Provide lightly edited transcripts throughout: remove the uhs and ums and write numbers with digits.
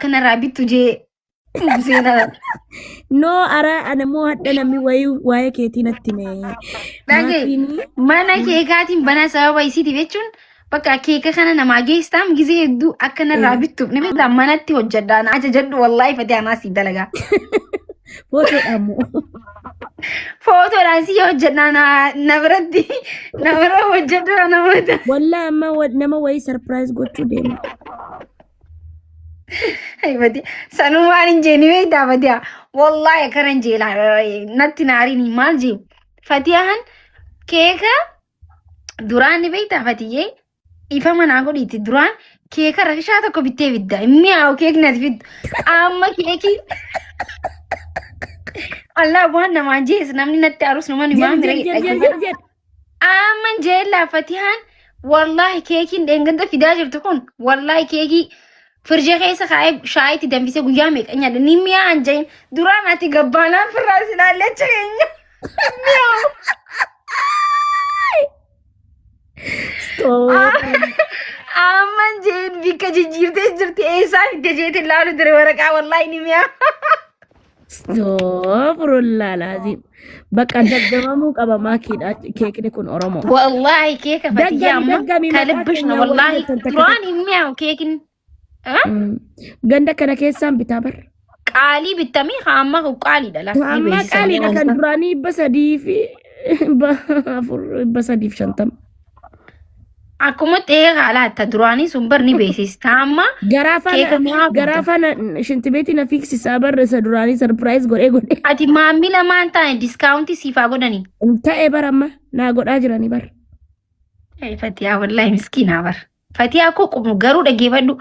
Akka narraa bittu jee seenaa. No ara ana moo hadha namni wayii waa'ee keetii natti hime. Dhagaye Maatiin mana keekaatiin banaa sababa isiitiif jechuun bakka keeka kana namaa geessaam gizee hedduu akka narraa bittuuf ni beektaa manatti hojjedhaa na ajajadhu wallaahi fatee anaa sii dalagaa. Footoodhaan moo? Footoodhaan sii hojjedhaa na na biratti na bira hojjedhaa namoota. Wallaa amma nama wayii sarpiraayiz gochuu deema. Ay, Sanuu waan hin jeeni beektaa Fatiyaa. Wallaahi akkana hin jeela natti naariin maal jee. Fatiyaan keeka duraan ni beektaa Fatiyyee ifa manaa godhiitti duraan keeka rakishaa tokko bittee fidda. Hin mi'aawu keekni ati fiddu. Amma keekii Allah waan namaan jees namni natti aarus nama ni Jedh waan jedh bira jedh jedh jedh jedh. Amman jeellaa Fatihaan wallaahi keekiin dheengadda fidaa jirtu kun wallaahi keekii firjee keessa kaa'ee shaayitti danfisee guyyaa meeqa nyaadha ni mi'aan jahin duraan ati gabbaanaan firraa silaallee achi keenya mi'aawu. Stop. Amman jeen bikka jijjiirtee jirti eessaa fidde jeetiin laalu ture waraqaa wallaahi ni mi'aa. Astaghfirullah laazim. Bakka daggamamuu qaba maakiidha keekni kun Oromoo. Wallaahi keeka fatiyyaa Daggami amma daggami maqaa kalibbish na keenyaa warri wallaahi jettan takka duraan takka. hin mi'aawu keekin. Ganda kana keessaan bitaa bar. Qaalii bittamii haa amma kun qaaliidha lafa ni Ammaa beeksisanii qaaliidha kan wanta. duraanii 304 350. Akkuma ta'ee haala hatta duraanii sun bar ni beeksista amma Garaa keeka faana mi'aa garaa guddaa. faana shintibeetii na fiiksisaa barre isa duraanii sarpiraayiz godhee godhee. Ati maamila maan taane diskaawuntii siif haa godhanii. Ta'ee bara amma naa godhaa jiranii bara. Fatiyaa wallaahi miskiinaa bar. Fatiyaa koo qubnu garuu dhageeffadhu.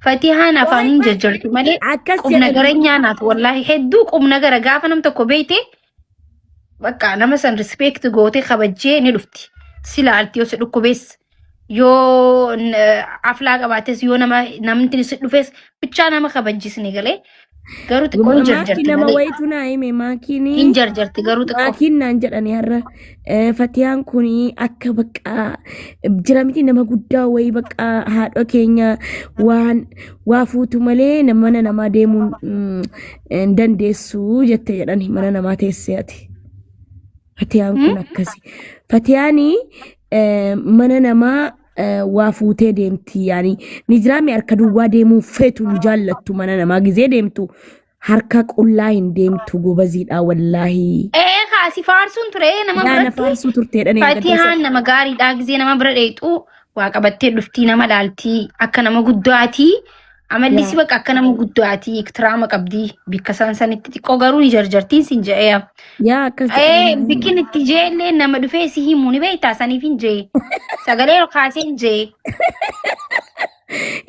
Fatiyaan afaan hin jajjartu malee Akkas qubna jedhanii gara nyaanaatu wallaahi hedduu qubna gara gaafa nam tokko beeyte bakka nama san respect gootee kabajjee ni dhufti. Si laalti yoo si dhukkubees yoo aflaa qabaates yoo nama namni si dhufes bichaa nama kabajjisni galee garuu xiqqoo hin Maakii jarjarti nama malee wayitu naa hime maakiin hin jarjarti garuu xiqqoo. maakiin naan jedhani har'a fatiyaan kun akka bakka jira miti nama guddaa wayii bakka haadha keenya waan waa fuutu malee mana namaa deemuun hin dandeessu jette jedhani mana namaa teessee ati. Fatiyaan kun akkasi. Fatiyaan mana namaa waa fuutee deemti yaani ni jiraami harka duwwaa deemuu feetu hin jaallattu mana namaa gizee deemtu harka qullaa hin deemtu gobaziidha wallaahi. Ee kaasi faarsuun ture nama Yaa na biratti faarsuu turteedha ne Fatiyaan nama gaariidha gisee nama bira dheexu waa qabattee dhuftii nama laaltii akka nama guddaatii amalli si bakka akka nama guddaatii iktiraama qabdii bikka isaan sanitti xiqqoo garuu ni jarjartiin sin je'ee. Yaa akkas Ee jedhanii. bikkin itti je'e illee nama dhufee si himu ni beektaa saniif hin je'e. Sagalee ol kaasee hin je'e.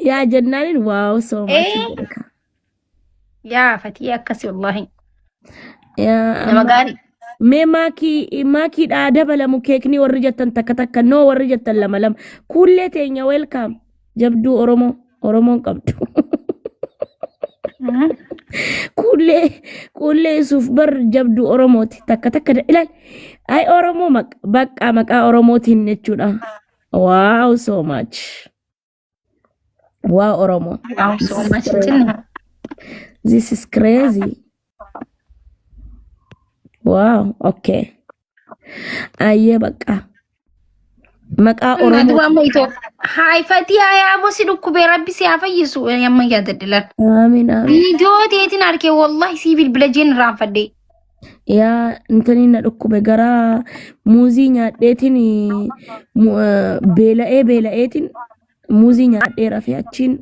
Yaa jennaaniin waaw so much Ee jedhe ka. yaa fatii akkasi wallaahi Yaa nama amma gaarii. mee maakii maakiidhaa dabalamu keekni warri jettan takka takka noo warri jettan lama lama kuullee teenya welcome jabduu Oromoo Oromoon qabdu. Kuullee kuullee isuuf bar jabduu Oromooti takka takka ilaal ay Oromoo bakka maqaa Oromootiin jechuudha. Wow so much. Wow Oromoo. Wow This so is much crazy. jenne. This is crazy. Wow okay. Ayyee bakka. Maqaa Duba Oromoo. amma itoo. Haay fatii hayaa si dhukkubee rabbi si haa fayyisu amma yaadadhilan. Amiin amiin. Viidiyoo teetiin arkee wallahi sii bilbila jeen irraanfadhe. Yaa intani na dhukkube gara muuzii nyaadheetiin beela'ee beela'eetiin muuzii nyaadhee rafee achiin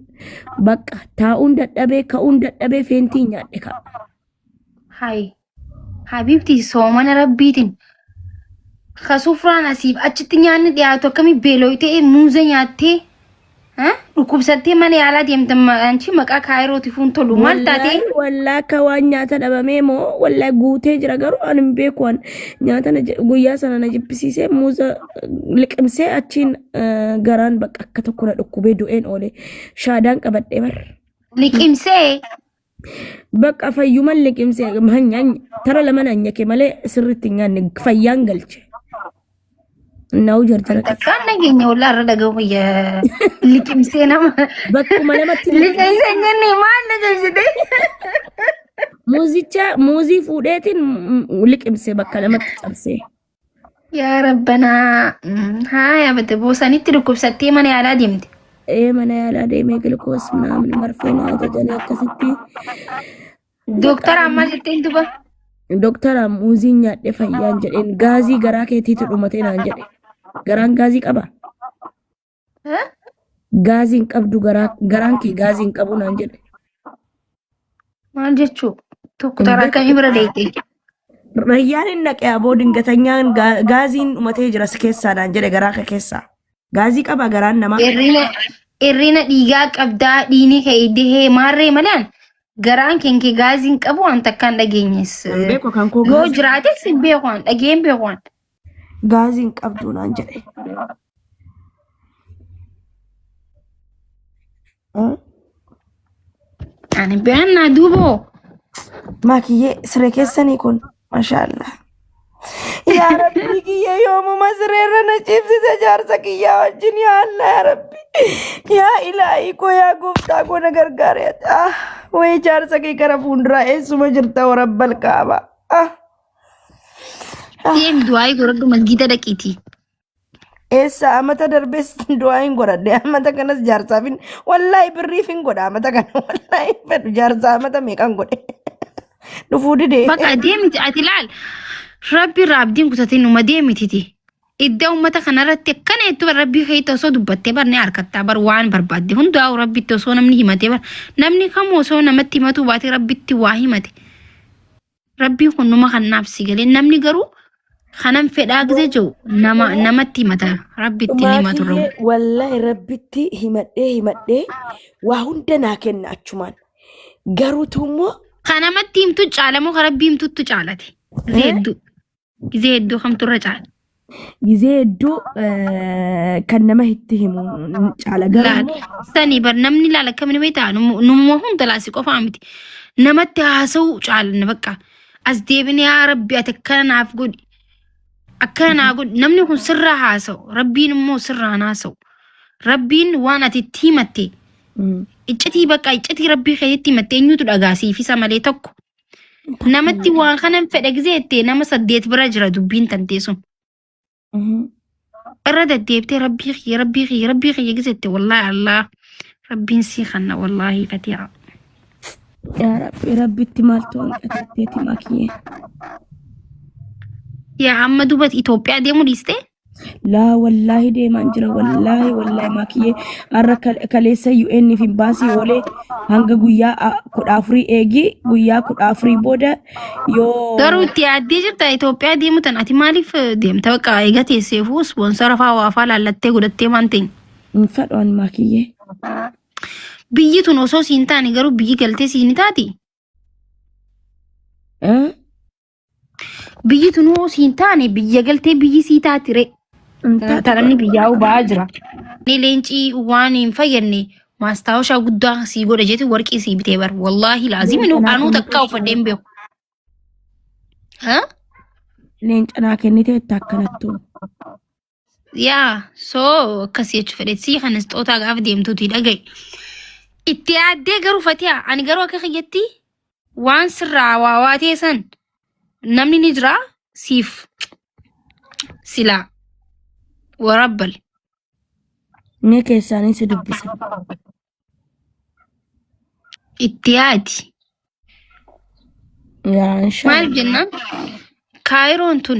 bakka taa'uun dadhabee ka'uun dadhabee feentiin nyaadhe ka'a. Haay habiibti soomana rabbiitiin ka sufraan asiif achitti nyaanni dhiyaatu akkamii beelooytee muuza nyaattee ha? Dhukkubsattee mana yaalaa deemte anchi maqaa kaayirootiif hin tolu maal taatee Wallaahi wallaahi akka waan nyaata dhabamee moo wallaahi guutee jira garuu ani hin beeku an nyaata na guyyaa sana na jibbisiisee muuza liqimsee achiin garaan bakka akka tokko na dhukkubee du'een oole shaadaan qabadhee bar. Liqimsee Bakka fayyuman liqimsee hanyanya tara lama hanyake malee sirriitti hin nyaanne fayyaan galche. Naa'u jarjara qaba. Takkaan nageenya wallaa irra dhaga'u biyya liqimsee nama. Bakkuma lamatti Liqimsee hin jenne maal liqimsite? Muuzicha muuzii fuudheetiin liqimse bakka lamatti cabsee. Yaa rabbanaa haaya bate boosanitti dhukkubsattee mana yaalaa deemte. Ee mana yaalaa deemee gilkoos naamin marfee na ajajanii akkasitti. Doktara ammaa jetteen duba. Doktara muuziin nyaadhe fayyaan jedheen gaazii garaa keetiitu dhumatee naan jedhe. Garaan gaazii qaba. Gaazii hin qabdu garaan kee gaazii hin qabu naan jedhe. Maal jechuu? Doktara akkamii bira deemte? Rayyaan hin naqe aboo dingatanyaan gaaziin dhumatee jira si keessaa naan jedhe garaa kee keessaa. Gaazii qaba garaan namaa. Hir'ina dhiigaa qabdaa dhiigni kee dihee maarree malaan garaan kee gaazii hin qabu waan takkaan dhageenyes. Hin beeku kan koo Yoo jiraates hin beeku waan dhageen beeku waan. gaazii hin qabdu naan jedhe. Ani beeknaa duuboo. Maakiyyee siree keessanii kun mashaallah. Yaa Rabbii kiyya yoomuma sireerra na ciibsise jaarsa kiyyaa wajjin yaa Allah yaa Rabbi. Yaa ilaahii koo yaa gooftaa koo na gargaare. Ah wayii jaarsa kee gara fuulduraa eessuma jirta warabbal kaaba. Ah. Deem du'aayii godhadhu masgiida dhaqiitii. Eessa amata darbes du'aa hin godhadhe amata kanas jaarsaaf hin wallaahi birriif hin godha amata kana wallaahi hin fedhu jaarsaa amata meeqan godhe dhufuu didee. Bakka deemiti ati laal rabbi irraa abdiin kutatin numa deemititi. Idda uummata kanarratti akkana jettu bar rabbii keetti osoo dubbattee bar ni harkattaa bar waan barbaadde hundaa'u rabbitti osoo namni himatee bar namni kamuu osoo namatti himatuu baatee rabbitti waa himate. Rabbiin kun numa kan naaf si galee namni garuu kanan fedhaa gizee jiru nama namatti himata rabbitti hin himatu Maakiyyee wallahi rabbitti himadhee himadhee waa hunda naa kenna achumaan. Garuutu immoo Kan namatti himtu caalamoo kan rabbii himtuttu caalate. Gizee hedduu. Gizee hedduu kamtu irra caala. Gizee hedduu kan nama itti himu caala garuu Laal immoo sanii bar namni laal akkamiin beektaa numuma hunda laasi qofaa miti. Namatti haasa'uu caalanna bakka. As deebinee yaa rabbi ati akkana naaf godhi. Akkana naa godhi. Namni kun sirraa haasa'u. Rabbiin immoo sirraa hin haasa'u. Rabbiin waan ati itti himatte iccitii bakka iccitii rabbii keetti himatte eenyutu dhagaa siif isa malee tokko. Namatti waan kanan fedha gizee jettee nama saddeet bira jira dubbiin tantee sun. Irra deddeebitee rabbii kiyya rabbii kiyya rabbii kiyya gizee jette wallaahi Allah rabbiin sii kanna wallaahi fatiha. Yaa Rabbi rabbitti maaltu hanqatetteeti makiyyee. Yaa amma duba Itoophiyaa deemuu dhiistee? Laa wallaahi deemaan jira wallaahi wallaahi maakiyyee har'a kaleessa UN fi baasii oolee hanga guyyaa 14 eegi guyyaa 14 booda yoo Garuu itti yaaddee jirta Itoophiyaa deemu tan ati maaliif deemta bakka eega teesseefuu ispoonsara faa waa faa laallattee godhattee waan ta'in. Hin fedhu ani maakiyyee. Biyyi tun osoo siin taane garuu biyyi galtee siin ni taati. Eh? Biyyi tunuu siin taane biyya galtee biyyi sii taati ree. Hin taatu Ta namni biyyaa ba'aa jira. Inni leencii waan hin fayyadne maastaawoshaa guddaa sii godha jeeti warqii sii bitee bar. Wallaahi laazim Leenca naa anuu kennite takkaa uffadhee hin beeku. Ha? Leenca naa kennite itti akkanattu. Yaa soo akkasii jechuu fedhe sii kana isxootaa gaafa deemtuuti dhaga'i. Itti yaaddee garuu fatiha ani garuu akka kiyyatti waan sirraa waa waatee san namni ni jira siif silaa warabbal. Mee keessaanin si dubbisa. Itti yaadi. Yaa Maaliif inshaallah. jennaan kaayiroon tun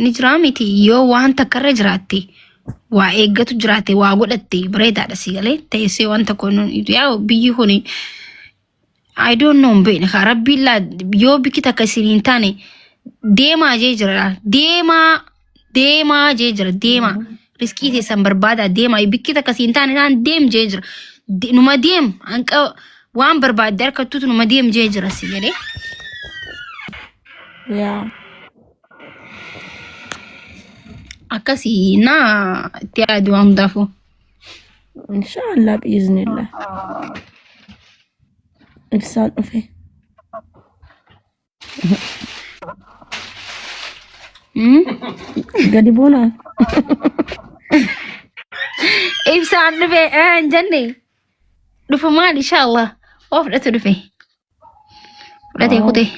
ni jiraa miti yoo waan takka irra jiraatte waa eeggatu jiraatte waa godhatte bareedaadha si galee teessee waan tokko yaa biyyi kun I don't know hin beekne kaa rabbiin laa yoo bikki takka isin hin taane deemaa jee jira deemaa deemaa jee jira deemaa riskii teessan barbaadaa deemaa bikki takka isin hin taane naan deem jee jira numa deem hanqa waan barbaadde harkattuutu numa deem jee jira si jedhee Yaa. Akkasii naa itti yaadu waan hundaafuu. Inshaallah biiznillah. Ibsaan dhufe. Gadi buunaa. Ibsaan dhufe hin jenne. Dhufu maal inshallah. Waa fudhatu dhufe. Fudhatee kutee.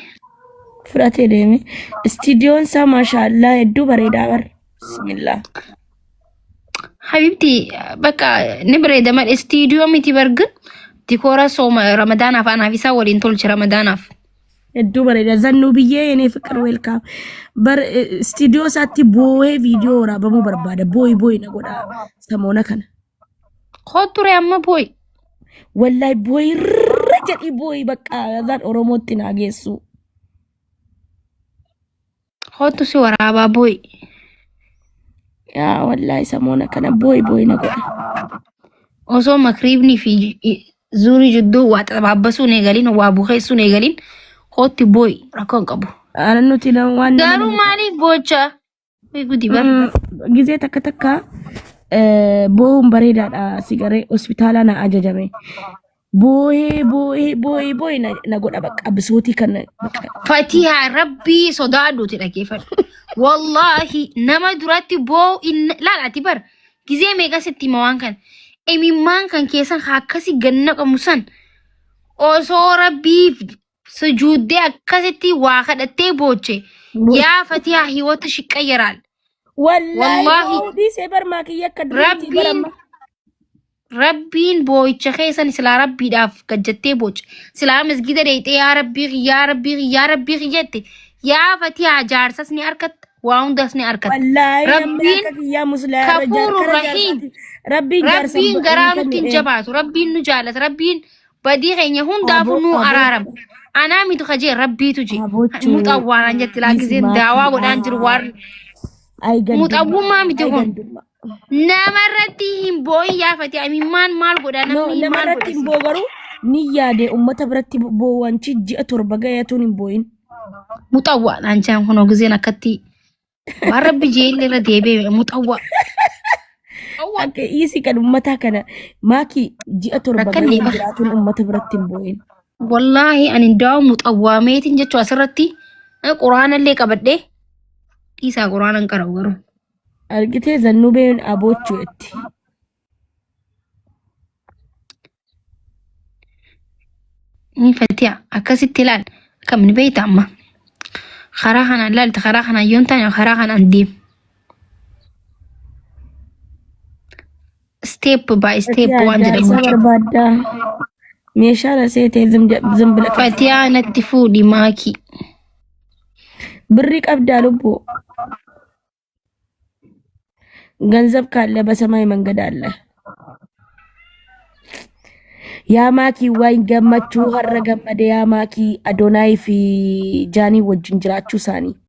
Fudhatee deeme. Istiidiyoon isaa maashaallaa hedduu bareedaa bar. Bismillah. Habibti bakka ni bareeda malee istiidiyoo miti bargin dikoora sooma ramadaanaaf anaaf isaa waliin tolche ramadaanaaf. Hedduu bareeda. Zannuu biyyee yenee fiqir weelkaam. Bar istiidiyoo isaatti boo'ee viidiyoo waraabamuu barbaada. Boo'i boo'i na godha samoona kana. Kottu ree amma boo'i. Wallahi boo'i irra jedhii boo'i bakka azaan Oromootti naa geessu. Kottu si waraabaa boo'i. Yaa wallahi samoona kana boo'i boo'i na godha. Osoo makriibnii fi zuurii jidduu waa xabaabbasuun eegalin waa bukeessuun eegalin kootti boo'i rakkoo hin qabu. Ana nuti waan nama Garuu maaliif boocha? Wii gudi bar. Gizee takka takka boo'uun bareedaadha si garee hospitaalaa na ajajame. Boo'ee boo'ee boo'ee boo'ee na godha bakka bisootii kana bakka. Fatiha rabbii sodaadhuuti dhaggeeffadhu. Wallaahi nama duratti boo'u laal ati bar gizee meeqa sitti hima waan kana. Imimmaan kan keessan haa akkasi gannaqamu san osoo rabbiif sujuuddee akkasitti waa kadhattee booche yaa Fatiha hiwata shiqqayyaraal. Wallaahi Wallaahi. boo'uu dhiisee barmaa kiyya akka duriitii Rabbiin baramma. Rabbiin boo'icha keessan silaa rabbiidhaaf gajjattee booce. Silaa masgida dheeyxee yaa rabbii kiyya yaa rabbii kiyya yaa rabbii kiyya jette. Yaa fatihaa jaarsas ni arkatta waa hundas ni arkatta. Wallaahi namni Rabbiin akka kiyyaa muslaa kafuuru kara rahiim. jaarsaati. Rabbiin jaarsa Rabbiin garaa hin nutti hin kennu. jabaatu. Rabbiin nu jaalata. Rabbiin badii keenya hundaafuu Aboo nu aboo araarama. Anaa mitu kajee rabbiitu je. Abochuu Muxawwaanaan jetti laa dhiisi gizeen daawaa maakii. godhaan jiru waan Ay gandummaa. muxawwummaa miti Ay kun. gandummaa. Namarratti hin boo'in yaafate imimmaan maal godha No, namni maal namarratti godha hin boo garuu ni yaade ummata biratti boowanchi ji'a 7 gayatuun hin boo'in. Muxawwaa naan jaan kunoo gizeen akkatti waan rabbi jeelli irra deebi'e muxawwaa. Muxawwaa. Akka dhiisi kan ummataa kana maakii ji'a 7 Rakkanne gayee bara. jiraatuun ummata biratti hin boo'in. Wallaahi ani daa'u muxawwaameetiin jechuu asirratti quraanallee qabadhee dhiisaa quraana hin qara'u garuu. Argitee zannubeen aboochuu itti. Ni fatiya akkasitti ilaal akkam ni beekta amma. Karaa kanaan ilaalta karaa kanaan yoon taane karaa kanaan deem. Step by step Fatiyaa waan jedhamu jaarsa jira. barbaaddaa. Meeshaa na seetee zimbila keessa. Fatiyaa natti fuudhi maakii. Birrii qabdaa lubbuu. ገንዘብ ካለ በሰማይ መንገድ አለ። Yaa maakii waan gammachuu har'a gammade yaa maakii Adonaay fi Jaanii wajjin jiraachuu isaanii.